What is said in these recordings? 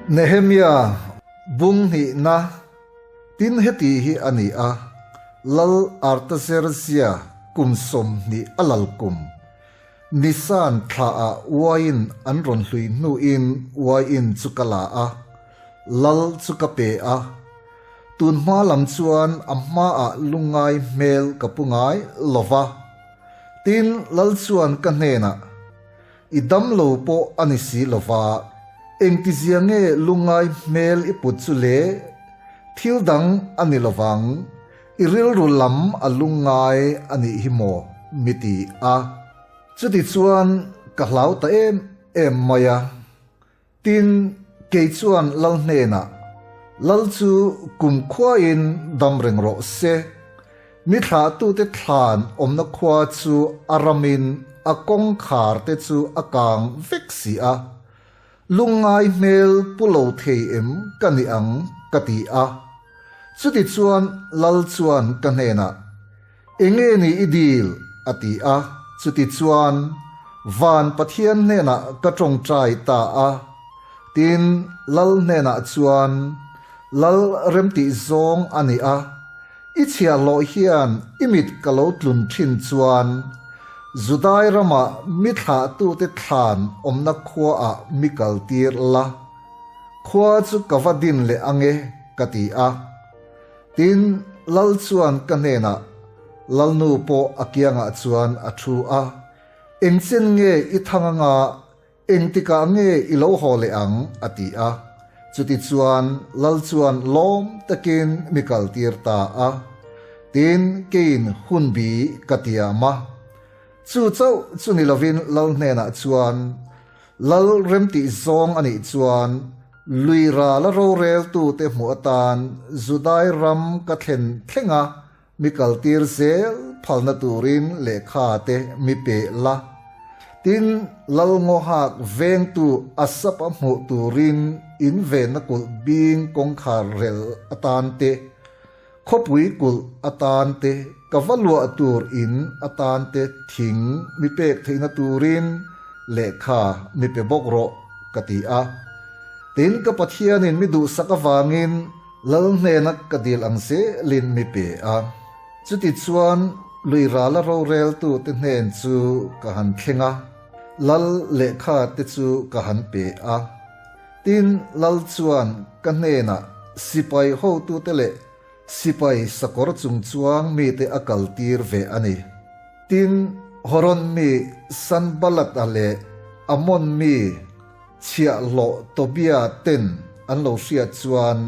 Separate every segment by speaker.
Speaker 1: Nehemia bung hnihna tin heti hi a ni a, Lal Artazerzia kum 20 a lal kum, Nisan thlaah uaiin an rawn hlui hnuin uaiin chu ka la a, lal chu ka pe a. Tun hma lam chuan a hmaah lungngai hmel ka pu ngai lo va. Tin, lal chuan ka hnenah, I dam lo pawh a ni si lo va, engtizia nge lungngai hmel i put chu le? Thil dang a ni lo vang. I rilru lam a lungngai a nih hi maw? Mi ti a. Chuti chuan ka hlau ta em em mai a. Tin, kei chuan Lal hnenah, Lal chu kum khuain dam reng rawh se. Mi thlahtute thlan awmna khua chu a ramin a kawngkhar te chu a kang vek si a. Lungngai hmel pu lo thei em ka ni ang ka ti a. Chuti chuan Lal chuan ka hnenah, Enge ni i dil? a ti a. Chuti chuan Van Pathian hnenah ka tawngtai ta a. Tin, Lal hnenah chuan, Lal remtih zawng a ni a. I chhiahhlawh hian i mit ka lo tlun thin chuan Judai ramah mi thlahtute thlan awmna khuaah mi kaltir la, khua chu ka va din leh ange, ka ti a. Tin, Lal chuan ka hnenah, Lalnu pawh a kiangah chuan a thu a, Engchen nge i thang anga Engtikah nge i lo haw leh ang? a ti a. Chutichuan Lal chuan lawm takin mi kaltir ta a. Tin, keiin hunbi ka tiam a. Chu chauh chu ni lovin Lal hnenah chuan, Lal remtih zawng a nih chuan lui rala roreltute hmuh atan Judai ram ka thlen thleng a, Mi kaltir zel phalna turin lehkha te mi pe la. Tin, Lal Ngawhak vengtu Asap a hmuh turin in venna kulh bing kawngkhar rel atan te, khawpui kulh atan te, ka va luah tur in atan te thing mi pek theihna turin lehkha mi pe bawk rawh, ka ti a. Tin, ka Pathianin mi duhsak avangin Lal hnena ka dil ang zelin mi pe a, chutichuan lui rala roreltute hnen chu ka han thleng a, lal lehkha te chu ka han pe a. Tin, lal chuan ka hnenah sipai hotute leh sipai sakawr chungchuang mite a kaltir ve a ni. Tin, Horon mi Sanballat-a leh Ammon mi Chhiahhlawh Tobia ten an lo hriat chuan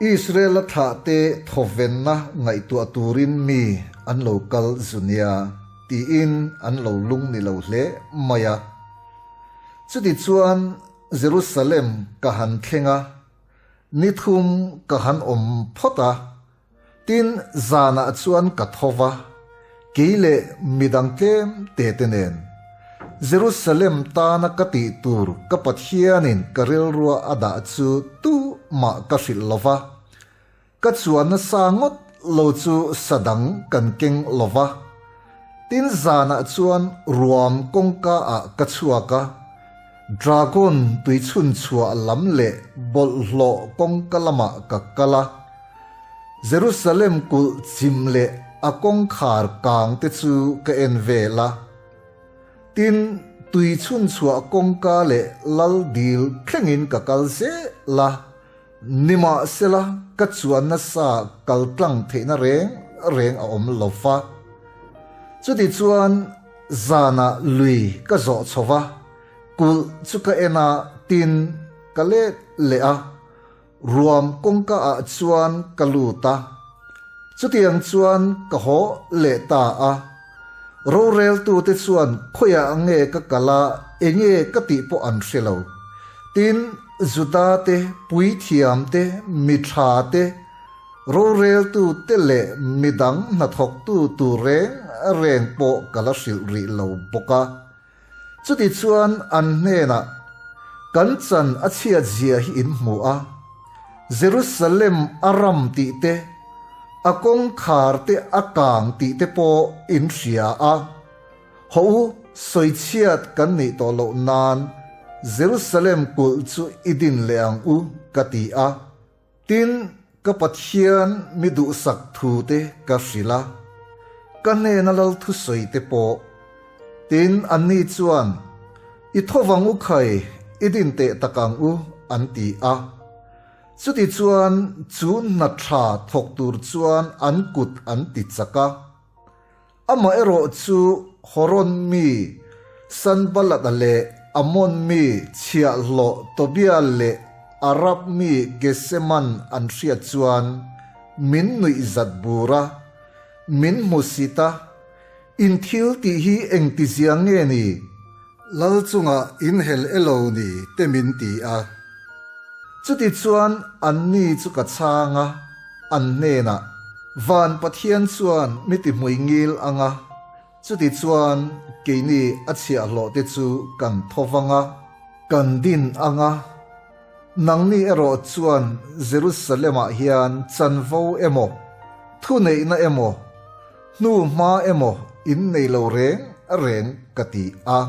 Speaker 1: Israel-a thlahte thawvenna ngaihtuah turin mi an lo kal zu nia tiin an lo lung ni lo hle mai a. Chutichuan Jerusalem ka han thleng a, ni thum ka han awm phawt a. Tin, zanah chuan ka tho va, kei leh midang tlem te te nen. Jerusalem tana ka tih tur ka Pathianin ka rilrua a dah chu tu mah ka hrilh lo va, ka chuan nasa ngawt lo chu sa dang kan keng lo va. Tin, zanah chuan ruam kawngka ah ka chhuak a, dragon tuichhun chhuah lam leh bawlhhlawh kawngka lamah ka kal a. Jerusalem kulh chim leh a kawngkhar kang te chu ka en vel a. Tin, tui chhunchhuah kawngka leh lal dil thlengin ka kal zel a, nimahsela ka chuan nasa kal tlang theihna reng reng a awm lo va. Chutichuan zanah lui ka zawh chho va, kulh chu ka en a, tin, ka let leh a. Ruam kawngka ah chuan ka lut a, chutiang chuan ka haw leh ta a. Roreltute chuan khawiah nge ka kal a, enge ka tih pawh an hre lo. Tin, Juda te, puithiam te, mi tha te, roreltute leh midang hnathawktu tur reng reng pawh ka la hrilh rih lo bawk a. Chutichuan an hnenah, Kan chan a chhiat zia hi in hmu a, Jerusalem a ram tih te, a kawngkhar te a kang tih te pawh in hria a. Hawh u, sawichhiat kan nih tawh loh nan Jerusalem kulh chu i din leh ang u. ka ti a. Tin, ka Pathian mi duhsak thu te ka hrilh a, ka hnena lal thusawi te pawh. Tin, anni chuan, I thovang u khai, i din teh tak ang u, an ti a. Chutichuan, chu hna tha thawk tur chuan an kut an ti chak a. Amaherawh chu Horon mi Sanballat-a leh Ammon mi chhiahhlawh Tobia leh Arab mi Geseman an hriat chuan min nuih zat bur a, min hmu sit a, In thil tih hi engtizia nge ni? Lal chungah in hel e lo ni te min ti a. Chutichuan anni chu ka chhang a, an hnenah, Van Pathian chuan mi ti hmui ngil ang a, chutichuan keini a chhiahhlawh te chu kan tho vang a, kan din ang a. Nangni erawh chuan Jerusalem-ah hian chanvo emaw, thuneihna emaw, hnuhma emaw in nei lo reng reng ka ti a.